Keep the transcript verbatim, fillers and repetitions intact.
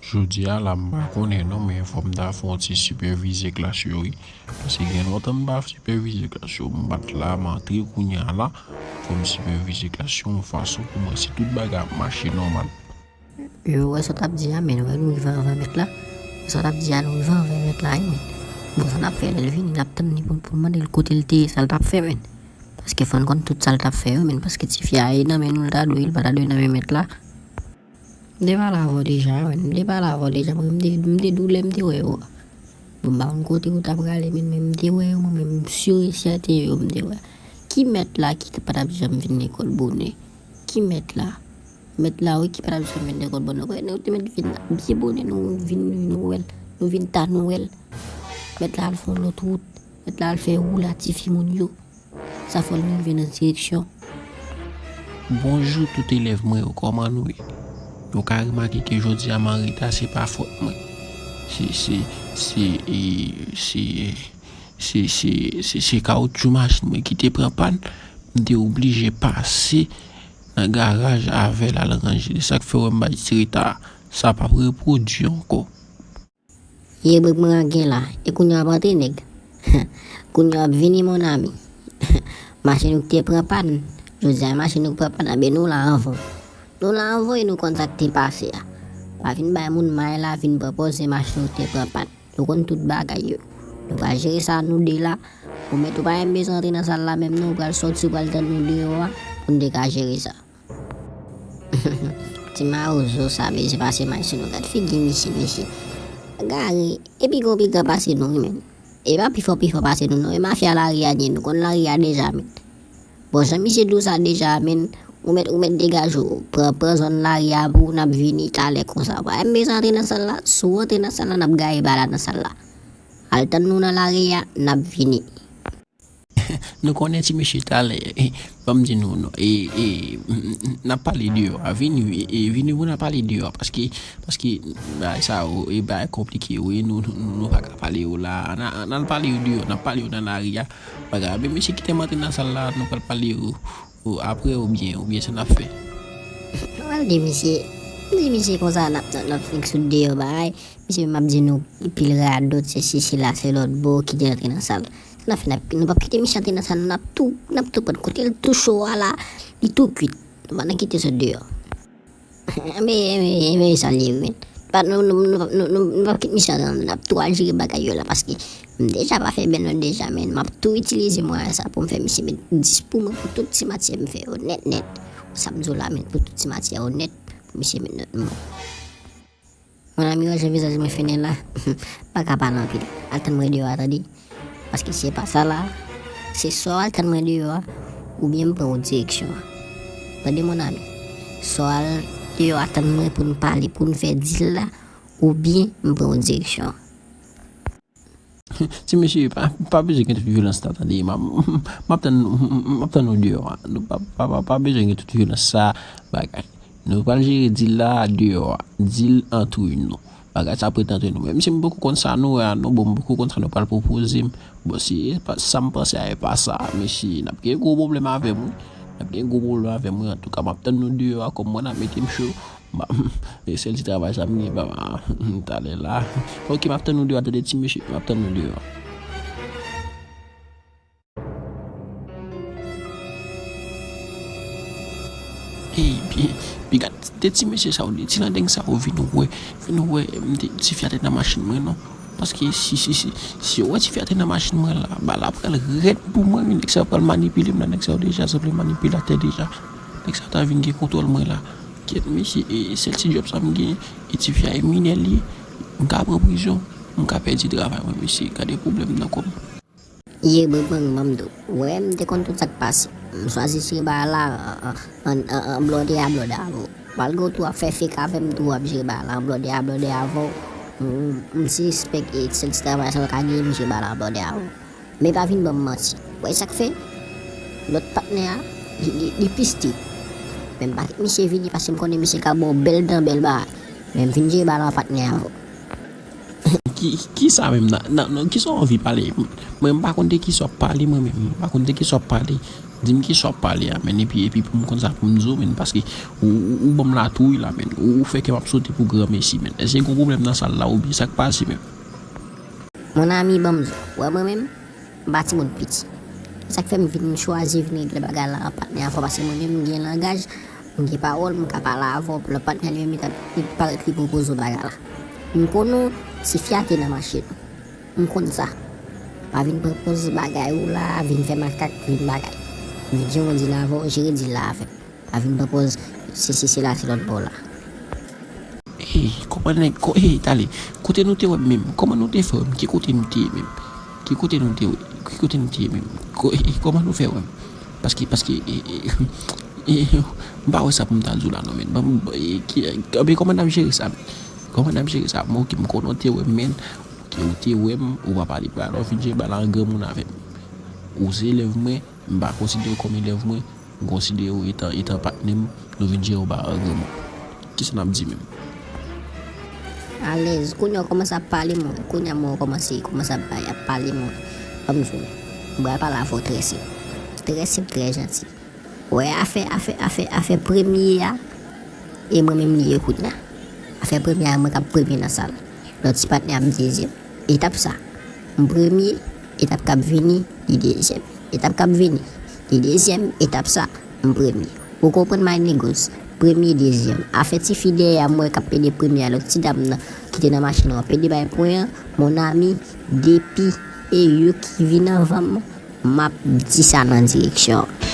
Jodi a la, m pa konnen non, men fò m ta fè yon ti sipèvize klas yo, wi. Paske gen lontan m pa sipèvize klas yo. M pa t la, m antre kounye a la. Fò m sipèvize klas yo yon fason pou mwen si tout bagay ap mache nòmal. Yo, wè sa w t ap di a, men, wè nou rive anvan mèt la. Wè sa w t ap di a, nou rive anvan mèt la, wi, men. Bon, sa n ap fè lè l vini, n ap tann li pou, pou n mande l kote l te ye, sa l t ap fè, men. Paske fò n konn tout sa l t ap fè yo, men, paske tifi a e nan men nou l ta dwe, li pa ta dwe nan men mèt la. M te pale avè w deja, men, m te pale avè w deja, mwen, m te, m te di w lè m te wè yo a. Bon, m pa konn kote yo ta prale, men, men m te wè yo, mwen menm, m si e sèten yo, m te wè. Ki mèt la ki t-, pa t ap janm vin lekòl bonè? Ki mèt la? Mèt la, wi, ki pa t ap janm vin lekòl bonè. Wè, nou te mèt vin byen bonè, nou vin, nou wè l, nou vin ta nou wè l. Mèt la al fè yon lòt wout. Mèt la al fè wou la tifi moun yo. Sa fè l rive nan direksyon. Bonjou tout elèv mwen yo, kòman nou ye? Nou ka remake ke jodi a m an reta, se pa fòt mwen. Se, se, se, e, se, se, se, se, se kawotchou machin mwen ki te pran pàn. M te oblije pase nan garaj avè l al ranje. Se sa k fè w wè m bay ti reta a. Sa p ap repwodui ankò. Ye brik mwen an gen la, e kounye a w ap antre nèg. Kounye a w ap vini mon ami. Machin ou ki te pran pàn, jodi a machin ou pran pàn, anben nou la anvan w. Nou la anvan w e nou konn sa k te pase a. Pa vin bay moun may la vin pran pòz se machin ou te pran pàn. Nou konn tout bagay yo. Nou pral jere sa nou de la. Ou mèt ou pa menm bezwen antre nan sal la menm non, ou pral sòti, ou pral tann nou deyò a pou n te ka jere sa. Ti mawozo sa bezwen pase machin nou. Gad figi misye, mesye. Gari, epi gon pi gran pase nou, wi, men. E pa pi fò, pi fò pase nou, non. E mafya lari a, nou konn lari a deja, men. Bon, jan misye di w sa deja, men, ou mèt, ou mèt degaje w. Pran, pran zòn lari a pou w, n ap vini talè konsa. Pa m bezwen antre nan sal la. Si w antre nan sal la, n ap gaye bala nan sal la. Al tann nou nan lari a, n ap vini. Nou konnen ti mesye talè, e, ban m di nou, non, e, e, n ap pale deyò a, vini, e, vini pou n al pale deyò a, paske, paske, bagay sa yo, e, bagay konplike, wi, nou, nou, nou, nou pa ka pale yo la, n a, n al pale yo deyò, n ap pale yo nan lari a, bagay, men mesye kite m antre nan sal la, nou pral pale yo, o, apre, oubyen, oubyen sa n ap fè. Nou pral di misye, di misye konsa, n ap, n ap fik sou deyò, bagay, misye menm ap di nou, pil radòt, se si, se la, se lòt bò, kite l antre nan sal. N ap fè, n ap, nou p ap kite misye antre nan sal, n ap tou, n ap tou pran kote l tou cho a la, li tou kuit. Nou pa nan kite sot deyò. Enben, enben, enben, sa l ye, men. Pa, nou, nou p ap kite misye antre, n ap tou al jere bagay yo la, paske m deja pa fè bèl nòt deja, men m ap tou itilize mwayen sa pou m fè misye met dis pou mwen pou tout ti matyè m fè yo nèt, nèt. Sa m di w la, men, pou tout ti matyè yo nèt, pou misye met nòt mwen. Mon ami, wè jan vizaj mwen fennen la, m pa ka pale anpil. Al tann mwen deyò a, tande. Paske si se pa sa la, se swa w al tann mwen deyò a, oubyen m pran yon direksyon an. Tande, mon ami. Swa w al deyò a tann mwen pou n pale, pou n fè dil la, oubyen m pran yon direksyon an. Ti mesye, pa, pa bezwen gen tout vyolans la, tande. M ap, m ap tann, m ap tann nou deyò a. Nou pa, pa, pa, pa bezwen gen tout vyolans sa, bagay. Nou pral jere dil la deyò a. Dil antre nou. Bagay sa ap ret antre nou. Men misye, m poko konn sa nou wè a, non. Bon, m poko konn sa nou pral pwopoze m. Bon, si e pa, sa m panse a e pa sa, mesye, n ap gen gwo pwoblèm avè m, wi. N ap gen gwo pwoblèm avè m, wi. Antouka, m ap tann nou deyò a, kòm mwen, n ap mete m cho. M ap, e sèl ti travay sa m gen, ba, talè la. Oke, m ap tann nou deyò a, tande ti mesye, m ap tann nou deyò a. Epi, epi gad, de ti mesye sa yo, de ti landeng sa yo vin wè, vin wè, m te, tifi a te nan machin mwen, non. Paske si, si, si, si yo wè tifi a te nan machin mwen la, bal la pral rèd pou mwen, wi, nèg sa yo pral manipile m la, nèg sa yo deja sanble manipilatè deja. Nèg sa yo ta vin gen kontwòl mwen la. Kèt, mesye, e sèl ti djòb sa m gen, e tifi a e minè l ye, m ka pran prizon, m ka pèdi travay mwen, mesye, gade pwoblèm nan kò m. Ye, bang, bang, ban m di w. Wè, m te konn tout sa k pase. M chwazi jere bagay la an, an, an, an, an blòdè a blòdè avè w. Malgre w tou ap fè fake avè m tou, w ap jere bagay la an blòdè a blòdè avè w. M, m, m sispèk e sèl ti travay sa w ka genyen, m jere bagay la an blòdè avè w. Men pa vin ban m manti. Wè sa k fè? Lòt patnè a, li, li, li piste. Men m pa kite misye vini paske m konnen misye ka ba w bèl dan, bèl bagay. Men m vin jere bagay la an patnè avè w. Ki, kisa menm nan, nan, nan, kisa w anvi pale? Mwen, m pa konn de kisa w ap pale, mwen menm. M pa konn de kisa w ap pale. Di m kisa w ap pale a, menn, epi, epi pou m konn sa pou m di w, menn, paske ou, ou, ou ban m latouy la, menn. Ou, ou fè kè m ap sote pou granmesi, menn. Èske gen yon pwoblèm nan sal la oubyen sa k pase, menn? Mon ami, ban m di w, wè mwen menm, m pa timoun piti. Sa k fè m vin chwazi vin regle bagay la an patnè avè w, paske mwen menm m gen langaj, m gen pawòl, m ka pale avè w, lòt patnè li menm li t ap, li parèt li pwopoze w bagay la. M konnen w, se fyate nan mache nou. M konn sa. Pa vin pran poz bagay ou la, vin fè makak, vin bagay. Vin jan w di la avè w, jere di la avè m. Pa vin pran poz sesi sela se lòt bò la. Hey, kòman nèg, ko, hey, tale, kote nou te wè m menm? Kòman nou te fè wè m? Ki kote nou te ye menm? Ki kote nou te, ki kote nou te ye menm? Ko, hey, kòman nou fè wè m? Paske, paske, e, e, e, m pa wè sa pou m ta di w la non, menn. Ban m, e, ki, e, kòman n ap jere sa, menn? Kòman n ap jere sa? Mwen, oke, m konnen w te wè m, menn. Oke, ou te wè m, ou pa pale bagay la, ou fin jere bagay la an granmoun avè m. Ou se elèv mwen, m pa konsidere w kòm elèv mwen, m konsidere w etan, etan patnè m, nou vin jere yon bagay an granmoun. Kisa n ap di menm? Alèz, kounye a w kòmanse ap pale mwen, kounye a mwen w kòmanse, kòmanse ap bay, ap pale mwen. Ban m di w, m pral pale avè w trè senp. Trè senp, trè janti. Wè afè, afè, afè, afè premye a, e mwen menm li ye kounye a. Afè premye a, mwen k ap premye nan sal. Lòt ti patnè a m dezyèm. Etap sa, m premye, etap k ap vini, li dezyèm. Etap k ap vini, li dezyèm, etap sa, m premye. Ou konprann my niggas? Premye, dezyèm. Afè tifi dèyè a m wè k ap pede premye a, lòt ti dam nan ki te nan machin nan, ap pede bay pwen an, mon ami, depi e yo ki vin anvan m, m ap di sa nan direksyon an.